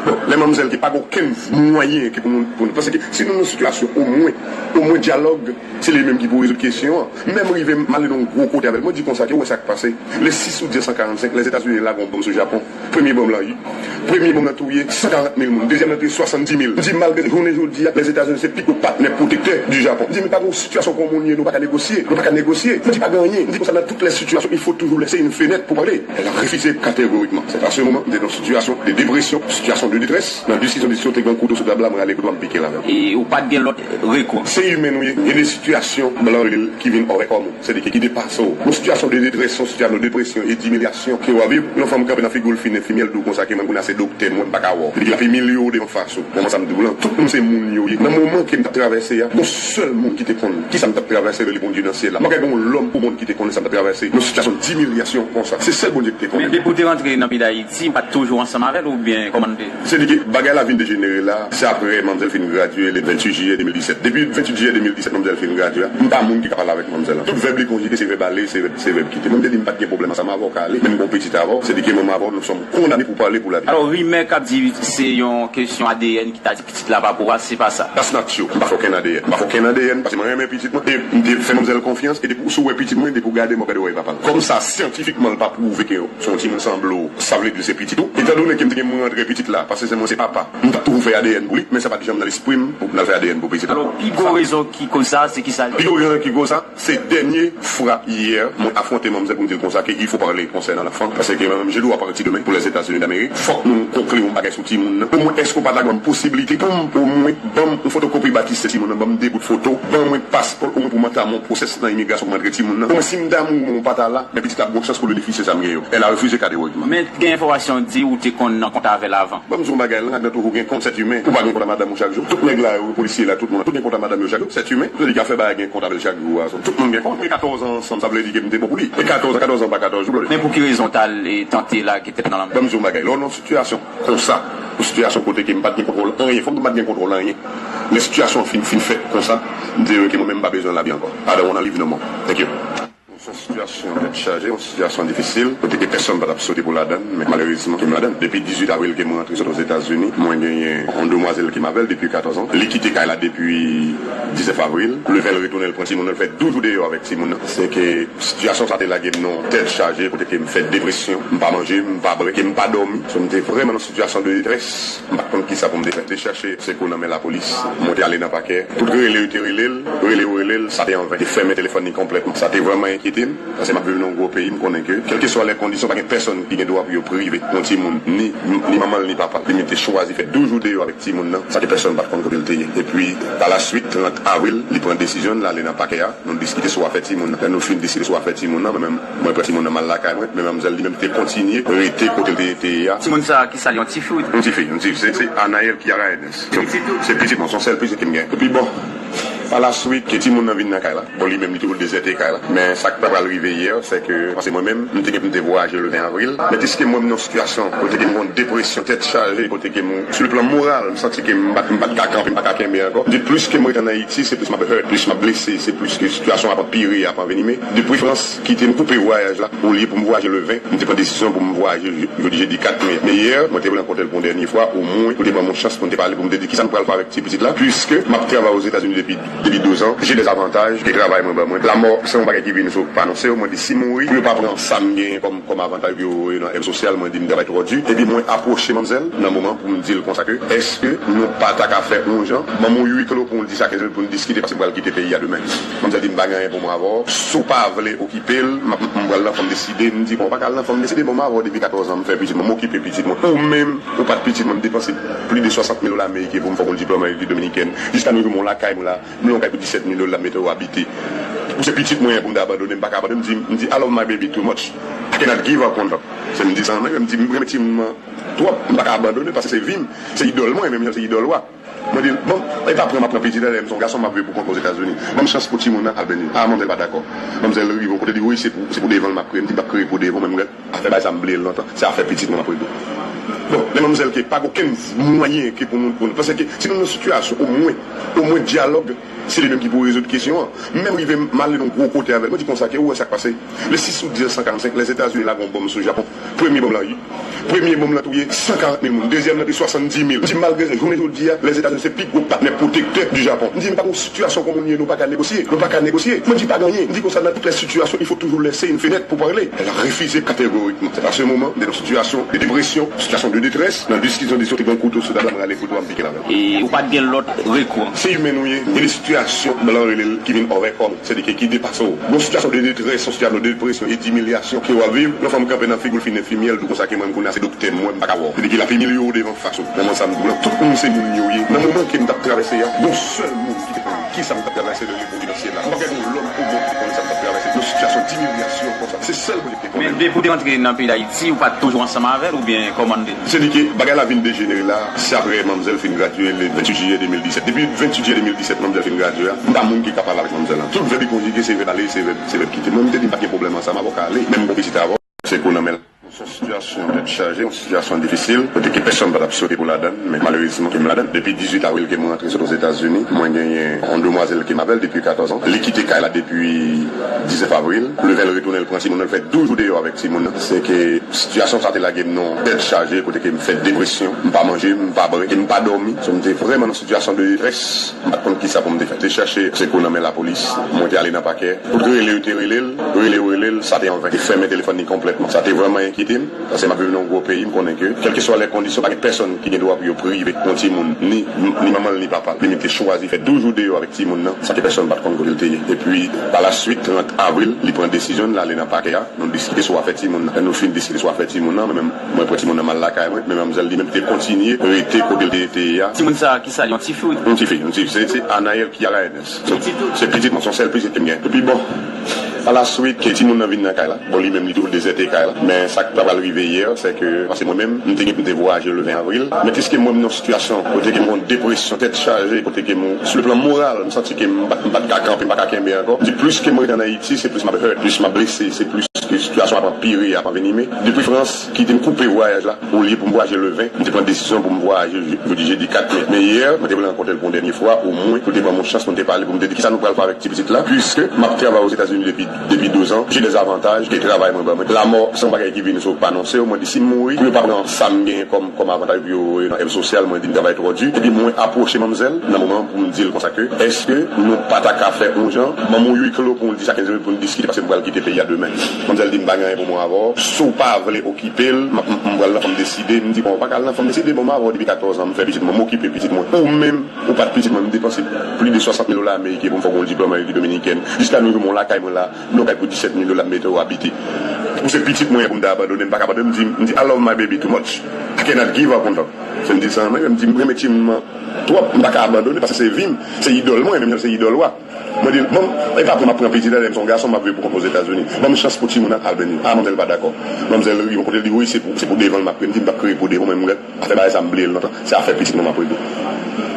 Bon, Lè manmzèl ki pa gen okenn mwayen ki pou nou, pou nou, paske si nou nan sitiyasyon omwen, omwen dyalòg, se li menm ki pou rezoud kesyon an. Menm rive m ale nan yon gwo kote avè l, mwen di konsa ke ou wè sa k pase. Le six août mil neuf cent quarante-cinq, Lèzetazini lage yon bonm sou Japon. Premye bonm lan, premye bonm lan touye san karant mil moun, dezyèm lan touye swasanndis mil. M di malgre jounen jodi a, Lèzetazini se pi gwo patnè pwotektè di Japon. M di men pa gen yon sitiyasyon kon moun ye, nou pa ka negosye, nou pa ka negosye. M di pa gen anyen. M di konsa nan tout lè sitiyasyon, il faut toujours laisser une fenêtre pour parler. Elle a refusé catégoriquement. C'est à ce moment, m te nan sitiyasyon de dépression, sitiyasyon de détresse. Nan de sis an de sis, te gen kouto sou tab la, mwen ale kouto a, m pike l avè l. E ou pa t gen lòt rekou? Se imen nou ye. Gen de sitiyasyon, blan rele l, ki vin avèk kòm ou. Sètadi ki depase w. Yon sitiyasyon de detrès, yon sitiyasyon de depresyon e dimilyasyon ke w ap viv. Yon fanm kanpe nan figi w, l fin enfimyè, l di w konsa ke mwen, kounye a se doktè m wè, m pa ka wè w. Li di l ap imilye w devan fas ou. Bon, mwen sa m di w lan, tout moun se moun yo ye. Nan moman ke m t ap travèse a, yon sèl moun ki te konn kisa m t ap travèse, rele Bondye nan syèl la. M pa kwè gen yon lòm o mond ki te konnen sa m t ap travèse. Yon sitiyasyon dimilyasyon konsa. Se sèl Bondye ki te konnen. Men depi w te rantre nan peyi Dayiti, ou pa t toujou ansanm avè l oubyen kòman l te? Se di ke bagay la vin dejenere la, se apre manmzèl fin gradye le venntuit jiyè de mil disèt. Depi venntuit jiyè de mil disèt, manmzèl fin gradye a, m pa moun ki ka pale avèk manmzèl lan. Tout vèb li konjige, se vèb ale, se vèb, se vèb kite. Mwen, m te di m pa t gen pwoblèm ansanm avè w, ka ale. Men m gen yon pitit avè w, se di ke manman avè w, nous sommes condamnés pour parler pour la vie. Alò, rimè k ap di se yon kesyon A D N ki ta di pitit la pa pou ou a, se pa sa? That's not true. M pa fè okenn A D N. M pa fè okenn A D N, paske mwen renmen pitit mwen, e m te fè manmzèl konfyans, e depi w, si w wè pitit mwen, depi w gade, mwen pa wè papa l. Kòm sa, syantifikman, l pa pwouve ke se yon timoun sanble w, sa vle di se pitit ou. Etan done ke m te gen mwen antre pitit la, paske se mwen se papa, m t ap toujou fè A D N pou li, men sa pa t janm nan lespri m pou m al fè A D N pou pitit la. Alò, pi gwo rezon ki koz sa, se ki sa? Pi gwo rezon ki koz sa, se dènye fwa yè, mwen afwonte manmzèl pou m di l konsa ke il faut parler concernant l'enfant, paske mwen menm, je dois partir demain pour les États-Unis d'Amérique. Fòk nou konkli yon bagay sou timoun nan. Omwen, èske w pa ta ban m posiblite pou m, omwen, ban m yon fotokopi batistè timoun nan, ban m de bout foto, ban mwen paspò l, omwen pou m antanmen yon pwosès nan imigrasyon pou m antre timoun nan. Omwen, si m ta mouri, mwen pa ta la, men pitit la ap gen yon chans pou l benefisye sa m gen yo. Elle a refusé catégoriquement. Men gen enfòmasyon di ou te konn nan kont avè l avan. Ban m di w yon bagay, nan ladan toujou gen kont, sèt imen. Ou pa gen kont a madanm ou chak jou. Tout nèg la yo, polisye la, tout moun, tout gen kont a madanm yo chak jou, sèt imen. Sa vle di ke afè bagay gen kont avè l chak jou a. Tout moun gen kont. Mwen katòz an ansanm, sa vle di ke m te bon pou li. E katòz an, katòz an pa katòz jou. Men pou ki rezon w t al, e, tante lage tèt nan lanmè? Ban m di w yon bagay. Lè w nan yon sitiyasyon konsa, yon sitiyasyon kote ke m pa t gen kontwòl anyen, fò m di m pa t gen kontwòl anyen. Lè sitiyasyon an fin, fin fèt konsa, m di yo ke mwen menm m pa bezwen lavi ankò. I don't wanna live no more. Thank you. Se yon sitiyasyon tèt chaje, yon sitiyasyon difisil, kote ke pèsonn pa t ap swete pou ladann, men malerezman ke m ladann. Depi dizuit avril ke mwen rantre sot Ozetazini, mwen genyen yon demwazèl ke m avè l depi katòz an. Li kite kay la depi diznèf avril. Leve l retounen, l pran timoun nan, l fè douz jou deyò avèk timoun nan. Se ke sitiyasyon sa te lage m nan yon tèt chaje, kote ke m fè depresyon, m pa manje, m pa bwè, ke m pa dòmi. So, m te vrèman nan sitiyasyon de detrès, m pa t konn kisa pou m te fè. M te chache sekou nan men lapolis. Mwen te ale nan pakè. Tout rele yo te rele l, rele yo rele l, sa te anven. Te fèmen telefòn li konplètman. Sa te vrèman enkyete m, paske m ap viv nan yon gwo peyi, m konnen ke, kèlkeswa lè kondisyon, pa gen pèsonn ki gen dwa pou yo prive yon timoun, ni, ni manman l, ni papa l. Li menm te chwazi fè douz jou deyò avèk timoun nan, sa ke pèsonn pa t konn kote l te ye. Epi, pa la swit, trant avril, li pran desizyon l ale nan pakè a, nou diskite sou afè timoun nan. Lè nou fin diskite sou afè timoun nan, mwen menm, mwen pran timoun nan, m al lakay mwen, men manmzèl li menm te kontinye rete kote l te, te ye a. Timoun sa a, ki sa l ye, yon tifi? Yon tifi, yon tifi. Se, se Anaël Kiara Ernest. Se pitit ou? Se pitit mwen, se yon sèl pitit ke m gen. Epi bon, pa la swit, ke timoun nan vin nan kay la. Bon, li menm, li toujou dezète kay la. Men sa k ta pral rive yè, se ke, paske mwen menm, m te gen pou m te vwayaje le ven avril. Men piske mwen, m nan yon sitiyasyon kote ke m gen yon depresyon, tèt chaje, kote ke m, sou le plan moral, m santi ke m pa, m pa t ka kanpe, m pa ka kenbe ankò. M di plis ke m ret ann Ayiti, se plis m ap hurt, plis m ap blese, se plis ke sitiyasyon ap anpire, ap anvenime. De preferans, kite m koupe vwayaj la, olye pou m vwayaje le ven, m te pran desizyon pou m vwayaje je-, jodi jedi kat me. Men yè, mwen te rankontre l pou yon dènye fwa, omwen, pou l te ban m yon chans pou n te pale, pou m te di kisa m pral fè avèk ti pitit la, piske m ap travay Ozetazini depi, depi douz an, j'ai des avantages ke travay mwen ban mwen. Lanmò, se yon bagay ki vini sou pa non, se yo, mwen di si m mouri, pou yo pa pran sa m genyen kòm, kòm avantaj pou yo voye nan èd sosyal, mwen di m travay twò di. Epi mwen apwoche manmzèl nan moman pou m di l konsa ke, èske nou pa ta ka fè yon jan, ban m yon huis clos pou yon dis a kenz minit pou n diskite, paske m pral kite peyi a demen. Manmzèl di m pa gen anyen pou mwen avè w, si w pa vle okipe l, m ap, m pral nan fanm deside, m di, bon, w pa ka al nan fanm deside, bon, m avè w depi katòz an, m fè pitit mwen, m okipe pitit mwen. Ou menm, ou pa t pitit mwen, m depanse plis de swasant mil dola ameriken pou m fè w yon diplòm an Repiblik Dominikèn. Jiska nou rive m yon lakay mwen la, m lwe yon kay pou disèt mil dola, m mete w abite. Ou se pitit mwen pou m ta abandone, m pa ka abandone, m di, m di, I love my baby too much. I cannot give up on her. Se m di sa nan men, m di, m renmen timoun nan twòp, m pa ka abandone, paske se vi m, se idòl mwen, menm jan se idòl w a. Mwen di l, bon, e pa pran m ap pran pitit la, lè m se yon gason m ap viv pou kont mwen Ozetazini. Ban m chans pou timoun nan al beni. A, manmzèl pa dakò. Manmzèl rive yon kote, li di, wi, se pou, se pou devan l m ap kreye. M di, m p ap kreye pou devan w, men m gen afè bagay sa, m bliye l lontan. Se afè pitit mwen m ap regle. Bon, lè manmzèl ke pa gen okenn mwayen ke pou nou, pou nou, paske si nou nan sitiyasyon, omwen, omwen dyalòg, se li menm ki pou rezoud kesyon an. Menm rive m ale nan gwo kote avè l, mwen di konsa ke ou wè sa k pase. Le six août mil neuf cent quarante-cinq, Lèzetazini lage yon bonm sou Japon. Premye bonm lan, premye bonm lan touye san karant mil moun, dezyèm lan te swasanndis mil. M di malgre sa, jounen jodi a, Lèzetazini se pi gwo patnè pwotektè di Japon. M di m pa gen sitiyasyon kon moun ye, nou pa ka negosye. Nou pa ka negosye. Mwen di pa gen anyen. M di konsa, dans toutes les situations, il faut toujours laisser une fenêtre pour parler. Elle a refusé catégoriquement. C'est à ce moment, dans une situation de dépression, situation de détresse, nan diskisyon, diskisyon, te gen kouto sou tab la, mwen rale kouto a, m pike l avè l. E ou pa t gen lòt rekou? Se imen nou ye. Gen de sitiyasyon, blan rele l ki vin overcome. Se li ki, ki depase w. Gon sitiyasyon de detrès, yon sitiyasyon de depresyon e dimilyasyon ke w ap viv, yon fanm kanpe nan figi w, l fin enfimyè, l di w konsa ke mwen, m konnen se doktè m wè, m pa ka wè w. Se li ki l ap imilye w devan fas ou. Nan moman sa, m di w, tout moun se moun yo ye. Nan moman ke m t ap travèse a, gon sèl moun ki te konnen kisa m t ap travèse nan levo finansye la. M pa gen yon lòm ou moun ki te konnen sa m t ap travèse. Yon sitiyasyon dimilyasyon konsa. Se sèl moun ki te konnen. Men depi w te rantre nan peyi Dayiti, ou pa t toujou ansanm avè l oubyen kòman l te? Se li ke bagay la vin dejenere la, se apre manmzèl fin gradye le venntuit jiyè de mil disèt. Depi venntuit jiyè de mil disèt, manmzèl fin gradye a, m pa moun ki ka pale avèk manmzèl lan. Tout vèb li konjige, se vèb ale, se vèb, se vèb kite. Mwen, m te di m pa t gen pwoblèm ansanm avè w, ka ale, men m gon pitit avè w. Se kou nan men l. Se yon sitiyasyon tèt chaje, yon sitiyasyon difisil, kote ke pèsonn pa t ap swete pou ladann, men malerezman ke m ladann. Depi dizuit avril ke mwen rantre sot Ozetazini, mwen genyen yon demwazèl ke m avè l depi katòz an. Li kite kay la depi diznèf avril. Leve l retounen, l pran timoun nan, l fè douz jou deyò avèk timoun nan. Se ke sitiyasyon sa te lage m nan tèt chaje, kote ke m fè depresyon, m pa manje, m pa bwè, e m pa dòmi. So, m te vrèman nan sitiyasyon de detrès. M pa t konn kisa pou m te fè. Te chèche sekou nan men lapolis. Mwen te ale nan pakè. Tout rele yo te rele l, rele yo rele l, sa te anven. Te fèmen telefòn li konplètman. Sa te vrèman enkyete m, paske m ap viv nan yon gwo peyi, m konnen ke, kèlkeswa lè kondisyon, pa gen pèsonn ki gen dwa pou yo prive yon timoun, ni, ni manman l, ni papa l. Men m te chwazi fè douz jou deyò avèk timoun nan, san ke pèsonn pa t konn kote l te ye. Epi, pa la swit, trant avril, li pran desizyon l ale nan pakè a. Nou diskite sou afè timoun nan. Lè nou fin diskite sou afè timoun nan, mwen menm, mwen pran timoun nan, m al lakay mwen, men manmzèl li menm te kontinye rete kote l te, te ye a. Timoun sa, kisa l, yon tifi? Yon tifi, yon tifi. Se, se Anaël Kiara Ernest. Se pitit ou? Se pitit mwen, se yon sèl pitit ke m gen. Epi bon, pa la swit, ke timoun nan vin nan kay la. Bon, li menm, li toujou dezète kay la. Men sa k ta pral rive yè, se ke, paske mwen menm, m te gen pou m te vwayaje le ven avril. Men piske mwen, m nan yon sitiyasyon kote ke m gon depresyon, tèt chaje, kote ke m, sou le plan moral, m santi ke m pa, m pa t ka kanpe, m pa ka kenbe ankò. M di, plis ke m rete ann Ayiti, se plis m ap hurt, plis m ap blese, se plis ke sitiyasyon ap anpire, ap anvenime. Depi Frans kite m, koupe vwayaj la, olye pou m vwayaje le ven, m te pran desizyon pou m vwayaje je-, jodi jedi kat me. Men yè, mwen te vle rankontre l pou yon dènye fwa, omwen, pou l te ban m yon chans pou m te pale, pou m te di kisa nou pral fè avèk ti pitit la, piske m ap travay Ozetazini depi, depi douz an, j'ai des avantages, ke travay mwen ban mwen. Lanmò, se yon bagay ki vini sou pa anonse w, mwen di si m mouri, pou yo pa pran sa m genyen kòm, kòm avantaj pou yo voye nan èd sosyal, mwen di m travay twò di. Epi mwen apwoche manmzèl, nan moman pou m di l konsa ke, èske nou pa ta ka fè yon jan, ban m yon huis clos pou n di sa kenz minit pou n diskite, paske m pral kite peyi a demen. Manmzèl di m pa gen anyen pou mwen avè w, si w pa vle okipe l, m, m, m pral nan fanm deside, m di bon, w pa ka al nan fanm deside, bon, m avè w depi katòz an, m fè pitit mwen, m okipe pitit mwen. Ou menm, ou pa t pitit mwen, m depanse plis de swasant mil dola ameriken pou m fè w gon diplòm an Repiblik Dominikèn. Jiska nou jou, m yon lakay mwen la, m yon kay pou disèt mil dola m mete w abite. Ou se pitit mwen pou m ta abandone, m pa ka abandone, m di, m di, I love my baby too much. I cannot give up on her. Se m di sa, mwen, m di, m renmen timoun nan twòp, m pa ka abandone, paske se vi m, se idòl mwen, menm jan se idòl ou a. Mwen di l, bon, e pa pou m ap pran pitit la, lè m se yon gason, m ap viv pou kont Ozetazini. Ban m chans pou timoun nan al benyen. A, manmzèl pa dakò. Manmzèl ri, yon kote l di, wi, se pou, se pou devan l m ap kriye. M di, m p ap kriye pou devan, mwen, m ret, afè bagay sa, m bliye l lontan. Se afè pitit mwen m ap regle.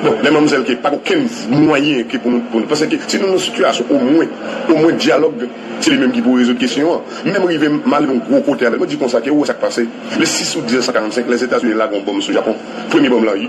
Bon, lè manmzèl ke pa gen okenn mwayen ke pou nou, pou nou, paske si nou nan sitiyasyon, omwen, omwen dyalòg, se li menm ki pou rezoud kesyon an. Menm rive m ale yon gwo kote avè l. Mwen di konsa ke ou wè sa k pase. Le six août mil neuf cent quarante-cinq, Lèzetazini lage yon bonm sou Japon. Premye bonm lan,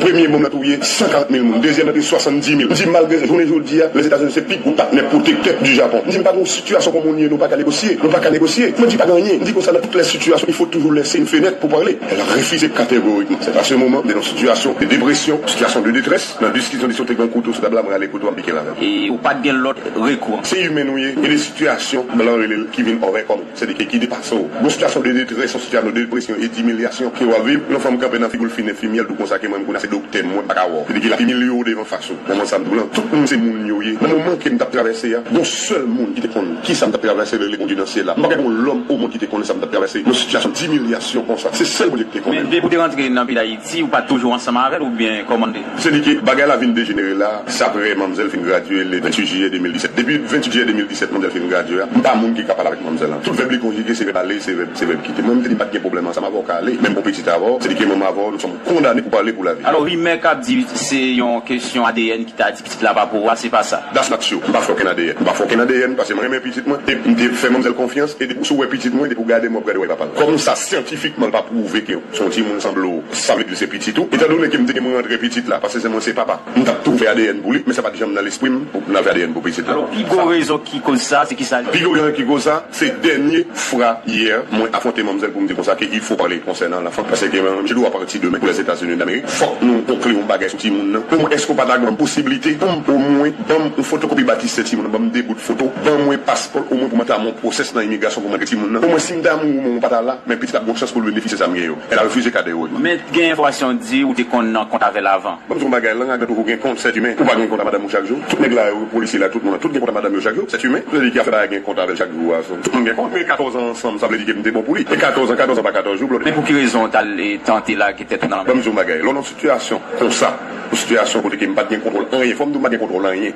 premye bonm lan touye san karant mil moun, dezyèm lan te swasanndis mil. M di malgre sa, jounen jodi a, Lèzetazini se pi gwo patnè pwotektè di Japon. M di m pa gen yon sitiyasyon kon moun ye, nou pa ka negosye. Nou pa ka negosye. Mwen di pa gen anyen. M di konsa, dans toutes les situations, il faut toujours laisser une fenêtre pour parler. Elle a refusé catégoriquement. C'est à ce moment, dans une situation de dépression, situation de détresse, nan diskisyon, diskisyon te gen kouto sou tab la, mwen rale kouto a, m pike l avè l. E ou pa t gen lòt rekou? Se imen nou ye. Gen de sitiyasyon, blan rele l ki vin overcome. Se li ki, ki depase w. Gon sitiyasyon de detrès, yon sitiyasyon de depresyon e dimilyasyon ke w ap viv. Yon fanm kanpe nan figi w, l fin enfimyè, l di w konsa ke mwen, m konnen se doktè m wè, m pa ka wè w. Se li ki l ap imilye w devan fas ou. Nan moman sa, m di w lan, tout moun se moun yo ye. Nan moman ke m t ap travèse a, gon sèl moun ki te konn kisa m t ap travèse, rele Bondye nan syèl la. M pa gen yon lòm o mond ki te konnen sa m t ap travèse. Yon sitiyasyon dimilyasyon konsa. Se sèl Bondye ki te konnen. Men depi w te rantre nan peyi Dayiti, ou pa t toujou ansanm avè l oubyen kòman l te? Se li ke bagay la vin dejenere la, se apre manmzèl fin gradye le venntuit jiyè de mil disèt. Depi venntuit jiyè de mil disèt, manmzèl fin radyo a, m pa moun ki ka pale avèk manmzèl lan. Tout vèb li konjige, se vèb ale, se vèb, se vèb kite. Mwen, m te di m pa t gen pwoblèm ansanm avè w, ka ale. Menm bon pitit avè w, se di ke manman avè w, nous sommes condamnés pou pale pou lavi. Alò, rimè k ap di se yon kesyon A D N ki ta di pitit la pa pou ou a, se pa sa. That's not true. M pa fè okenn A D N. M pa fè okenn A D N paske mwen renmen pitit mwen. E m te fè manmzèl konfyans. E depi si w wè pitit mwen, depi w gade m, w ap gade w wè papa l. Kòm sa, syantifikman, l pa pwouve ke se yon timoun sanble w, sa vle di l se pitit ou. Etandone ke m te gen mwen rantre pitit la, paske se mwen se papa. M t ap tou fè A D N pou li, men sa pa t janm nan lespri m pou m al fè A D N pou pitit la. Alò, pi gwo rezon ki koz sa, se ki sa? Pi gwo rezon ki koz sa, se dènye fwa yè, mwen afwonte manmzèl pou m di konsa ke il faut parler concernant l'enfant, paske mwen menm, je dois partir demain pour les États-Unis d'Amérique. Fòk nou konkli yon bagay sou timoun nan. Omwen, èske w pa ta ban m posiblite pou m omwen ban m yon fotokopi batistè timoun nan, ban m de bout foto, ban mwen paspò l, omwen pou mwen ta mwen pwosès nan imigrasyon pou mwen gen timoun nan. Omwen, si m ta mouri, mwen pa ta la, men pitit la ap gen yon chans pou l benefisye sa m gen yo. Elle a refusé catégoriquement. Men gen enfòmasyon di ou te konn nan kont avè l avan. Ban m di w yon bagay, lang ak dan toujou gen kont, sèt imen. Ou pa gen kont a madanm ou chak jou? Tout nèg la yo, polisye la, tout moun, tout gen kont a madanm yo chak jou, sèt imen. Sa vle di ki afè bagay gen kont avè l chak jou a, so, tout moun gen kont. Men katòz an ansanm, sa vle di ke m te bon pou li. E katòz an, katòz an pa katòz jou, blòdè. Men pou ki rezon w t al, e, tante lage tèt ou nan... Ban m di w yon bagay, lè w nan sitiyasyon konsa, yon sitiyasyon kote ke m pa t gen kontwòl anyen, fò m di w m pa t gen kontwòl anyen.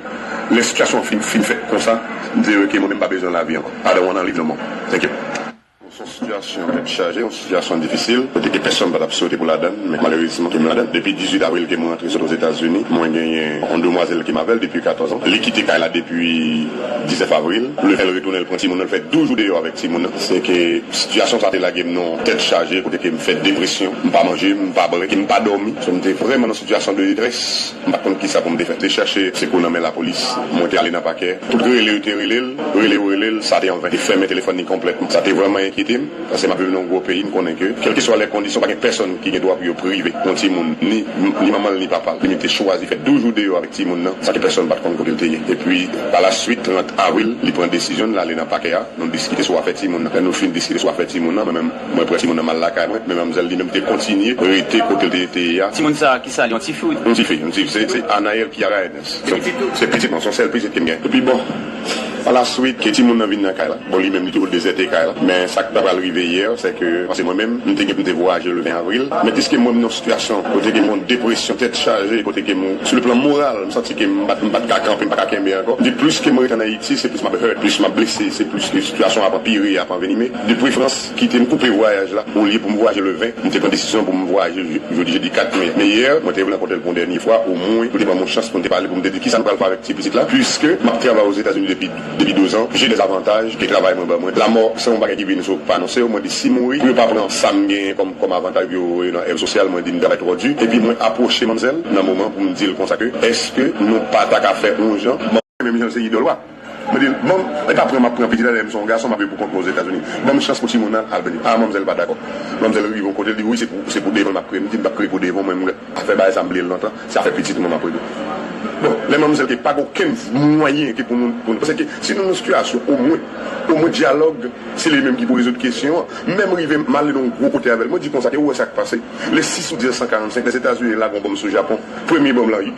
Lè sitiyasyon an fin, fin fèt konsa, m di ke mwen menm m pa bezwen lavi ankò. I don't wanna live no more. Thank you. Se yon sitiyasyon tèt chaje, yon sitiyasyon difisil, kote ke pèsonn pa t ap swete pou ladann, men malerezman ke m ladann. Depi dizuit avril ke mwen rantre sot Ozetazini, mwen genyen yon demwazèl ke m avè l depi katòz an. Li kite kay la depi diznèf avril. Lefè l retounen, l pran timoun nan, l fè douz jou deyò avèk timoun nan. Se ke sitiyasyon sa te lage m nan yon tèt chaje, kote ke m fè depresyon, m pa manje, m pa bwè, ke m pa dòmi. So, m te vrèman nan sitiyasyon de detrès. M pa t konn kisa pou m te fè. M te chèche sekou nan men lapolis. Mwen te ale nan pakè. Tout rele yo te rele l, rele yo rele l, sa te anven. Te fèmen telefòn li konplètman. Sa te vrèman enkyete m, paske m ap viv nan yon gwo peyi, m konnen ke, kèlkeswa lè kondisyon, pa gen pèsonn ki gen dwa pou yo prive yon timoun, ni, ni manman l, ni papa l. Li menm te chwazi fè douz jou deyò avèk timoun nan, sa ke pèsonn pa t konn kote l te ye. Epi, pa la swit, trant avril, li pran desizyon l, l ale nan pakè a. Nou diskite sou afè timoun nan. Lè nou fin diskite sou afè timoun nan, mwen menm, mwen pran timoun nan, m al lakay mwen, men manmzèl li menm te kontinye rete kote l te, te ye a. Timoun sa a, ki sa l ye, yon tifi? Yon tifi, yon tifi. Se, se Anaël Kiara Ernest. Se pitit ou? Se pitit mwen, se yon sèl pitit ke m gen. Epi bon, pa la swit, ke timoun nan vin nan kay la. Bon, li menm, li toujou dezète kay la. Men sa k ta pral rive yè, se ke, paske mwen menm, m te gen pou m te vwayaje le ven avril. Men piske mwen, m nan yon sitiyasyon kote ke m gen yon depresyon, tèt chaje, kote ke m, sou le plan moral, m santi ke m pa t, m pa t ka kanpe, m pa ka kenbe ankò. Di plis ke m ret ann Ayiti, se plis m ap hurt, plis m ap blese, se plis ke sitiyasyon ap anpire, ap anvenime. Depi Frans kite m, koupe vwayaj la, olye pou m vwayaje le ven, m te pran desizyon pou m vwayaje je-, jodi jedi kat me. Men yè, mwen te vle rankontre l pou yon dènye fwa, omwen, pou te ban m yon chans pou m te pale, pou m te di kisa m pral fè avèk ti pitit la, piske m ap travay Ozetazini depi, depi douz an, j'ai des avantages ke travay mwen ban mwen. Lanmò, se yon bagay ki vini sou pa non, se yo mwen di si m mouri, pou yo pa pran sa m genyen kòm, kòm avantaj pou yo voye nan èv sosyal, mwen di m travay twò di. Epi mwen apwoche manmzèl nan moman pou m di l konsa ke, èske nou pa ta ka fè yon jan, bon, menm jan se idòl w a. Mwen di l, bon, e pa pran, m ap pran pitit la, lè m se yon gason, m ap viv pou kont mwen Ozetazini. Ban m chans pou timoun nan al beni. A, manmzèl pa dakò. Manmzèl rive yon kote, l di, wi, se pou, se pou devan m ap kriye. M di, m p ap kriye pou devan, mwen, m, afè bagay sa, m bliye l lontan. Se afè pitit mwen m ap regle. Bon, lè manmzèl ke pa gen okenn mwayen ke pou nou, pou nou, paske si nou nan sitiyasyon, omwen, omwen dyalòg, se li menm ki pou rezoud kesyon an. Menm rive m ale nan yon gwo kote avè l, mwen di konsa ke ou wè sa k pase. Le six août mil neuf cent quarante-cinq, Lèzetazini lage yon bonm sou Japon. Premye bonm lan,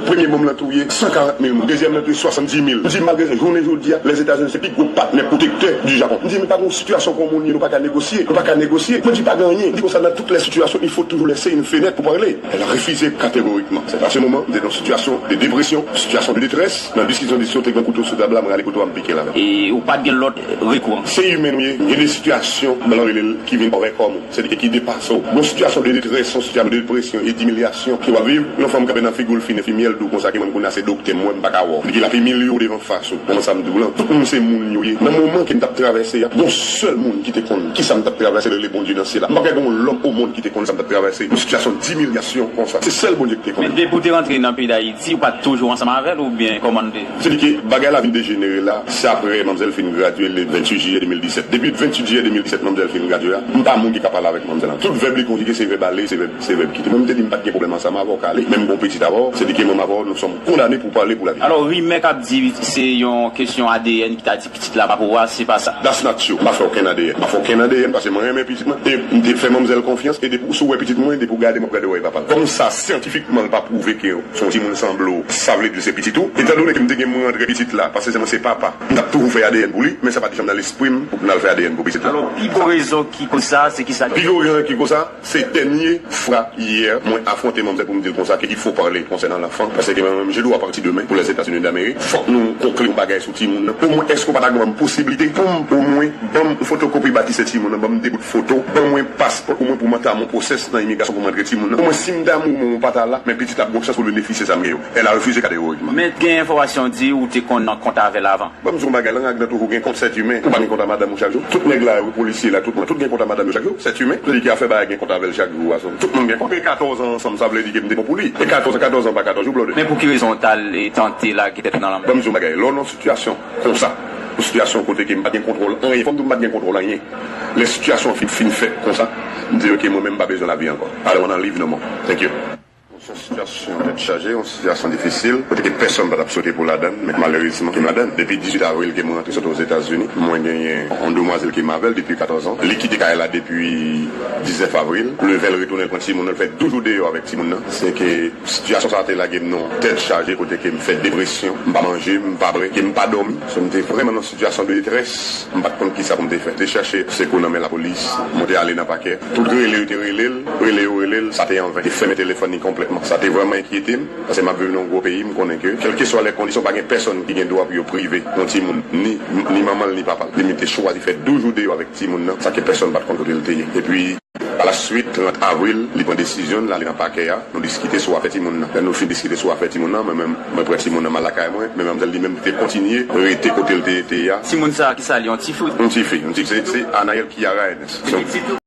premye bonm lan touye san karant mil moun, dezyèm lan touye swasanndis mil. M di malgre sa, jounen jodi a, Lèzetazini se pi gwo patnè pwotektè di Japon. M di men pa gen yon sitiyasyon kon moun ye, nou pa ka negosye, nou pa ka negosye. Mwen di pa gen anyen. M di konsa, dans toutes les situations, il faut toujours laisser une fenêtre pour parler. Elle a refusé catégoriquement. C'est à ce moment, m te nan sitiyasyon de depresyon, sitiyasyon de detrès. Nan diskisyon, diskisyon, te gen kouto sou tab la, mwen rale kouto a, m pike l avè l. E ou pa t gen lòt rekou? Se imen nou ye. Gen de sitiyasyon, blan rele l, ki vin òvè kò m. Se li ki depase w. Bon, sitiyasyon de detrès, yon sitiyasyon de depresyon e dimilyasyon ke w ap viv. Yon fanm kanpe nan figi w, l fin enfimyè, l di w konsa ke mwen, m konnen se doktè m wè, m pa ka wè w. Li di l ap imilye w devan fas ou. Konn sa m di w lan. Tout moun se moun yo ye. Nan moman ke m t ap travèse a, gon sèl moun ki te konn kisa m t ap travèse, rele Bondye nan syèl la. M pa kwè gon lòm o mond ki te konn sa m t ap travèse. Yon sitiyasyon dimilyasyon konsa. Se sèl Bondye ki te konnen. Men depi w te rantre nan peyi Dayiti, ou pa t toujou ansanm avè l oubyen kòman l te? Se di ke bagay la vin dejenere la, se apre manmzèl fin gradye le venntuit jiyè de mil disèt. Depi venntuit jiyè de mil disèt, manmzèl fin gradye a, m pa moun ki ka pale avèk manmzèl lan. Tout vèb li konjige, se vèb ale, se vèb, se vèb kite. Mwen, m te di m pa t gen pwoblèm ansanm avè w, ka ale. Menm bon pitit avè w, se di ke manman avè w, nous sommes condamnés pour parler pour la vie. Alò, rimè k ap di se yon kesyon A D N ki ta di pitit la pa pou ou a, se pa sa. That's not true. M pa fè okenn A D N. M pa fè okenn A D N paske mwen renmen pitit mwen. E m te fè manmzèl konfyans. E depi, si w wè pitit mwen, depi w gade m, w ap gade w wè papa l. Kòm sa, syantifikman, l pa pwouve ke se yon timoun sanble w, sa vle di se pitit ou. Etandone ke m te gen mwen rantre pitit la, paske se mwen se papa, m t ap toujou fè A D N pou li, men sa pa t janm nan lespri m pou m al fè A D N pou pitit la. Alò, pi gwo rezon ki koz sa, se ki sa? Pi gwo rezon ki koz sa, se dènye fwa yè, mwen afwonte manmzèl pou m di l konsa ke il faut parler concernant l'enfant, paske mwen menm, je dois partir demain pour les États-Unis d'Amérique. Fòk nou konkli yon bagay. sou timoun nan. Omwen, èske w pa ta gen ban m posiblite pou m, omwen, ban m yon fotokopi batistè timoun nan, ban m de bout foto, ban mwen paspò, omwen pou m antanm yon pwosès nan imigrasyon pou m rantre timoun nan? Omwen, si m ta mouri, mwen pa ta la, men pitit la ap gen yon chans pou l benefisye sa m gen yo. Elle a refusé catégoriquement. Men gen enfòmasyon di ou te konn nan kont avè l avan. Ban m di w yon bagay, nan rag nan toujou gen kont, sèt imen. Ou pa gen kont a madanm ou chak jou? Tout nèg la yo, polisye la, tout moun, tout gen kont a madanm yo chak jou, sèt imen. Se li ki a fè bagay gen kont avè l chak jou a, tout moun gen kont. E katòz an ansanm, sa vle di ke m te bon pou li. E katòz an, katòz an pa katòz jou, blòdè. Men pou ki rezon w t al, e, tante lage tèt ou nan lanmè? Ban m di w yon bagay, lè w nan sitiyasyon konsa, yon sitiyasyon kote ke m pa t gen kontwòl anyen, fò m di w m pa t gen kontwòl anyen. Lè sitiyasyon an fin, fin fèt konsa, m di, "Ok, mwen menm m pa bezwen lavi ankò. I don't wanna live no more. Thank you." Se yon sitiyasyon tèt chaje, yon sitiyasyon difisil, kote ke pèsonn pa t ap swete pou ladann, men malerezman, ke m ladann. Depi dizuit avril ke mwen rantre sot Ozetazini, mwen genyen yon demwazèl ke m avè l depi katòz an. Li kite kay la depi diznèf avril. Leve l retounen l pran timoun nan, l fè douz jou deyò avèk timoun nan. Se ke sitiyasyon sa a te lage m nan yon tèt chaje, kote ke m fè depresyon, m pa manje, m pa bwè, ke m pa dòmi. So, m te vrèman nan sitiyasyon de detrès, m pa t konn kisa pou m te fè. Te chèche sekou nan men lapolis, mwen te ale nan pakè. Tout rele yo te rele l, rele yo rele l, sa te anven. Te fèmen telefòn li konplètman. Sa te vrèman enkyete m, paske m ap viv nan yon gwo peyi, m konnen ke, kèlkeswa lè kondisyon, pa gen pèsonn ki gen dwa pou yo prive yon timoun, ni, ni manman l, ni papa l. Li menm te chwazi fè douz jou deyò avèk timoun nan, sa ke pèsonn pa t konn kote l te ye. Epi, pa la swit, trant avril, li pran desizyon l, l ale nan pakè a, nou diskite sou afè timoun nan. Lè nou fin diskite sou afè timoun nan, mwen menm, mwen pran timoun nan, m al lakay mwen, men manmzèl li menm te kontinye rete kote l te, te ye a. Timoun sa a, kisa l ye, yon tifi? Yon tifi, yon tifi. Se, se Anaël Kiara Ernest. Se yon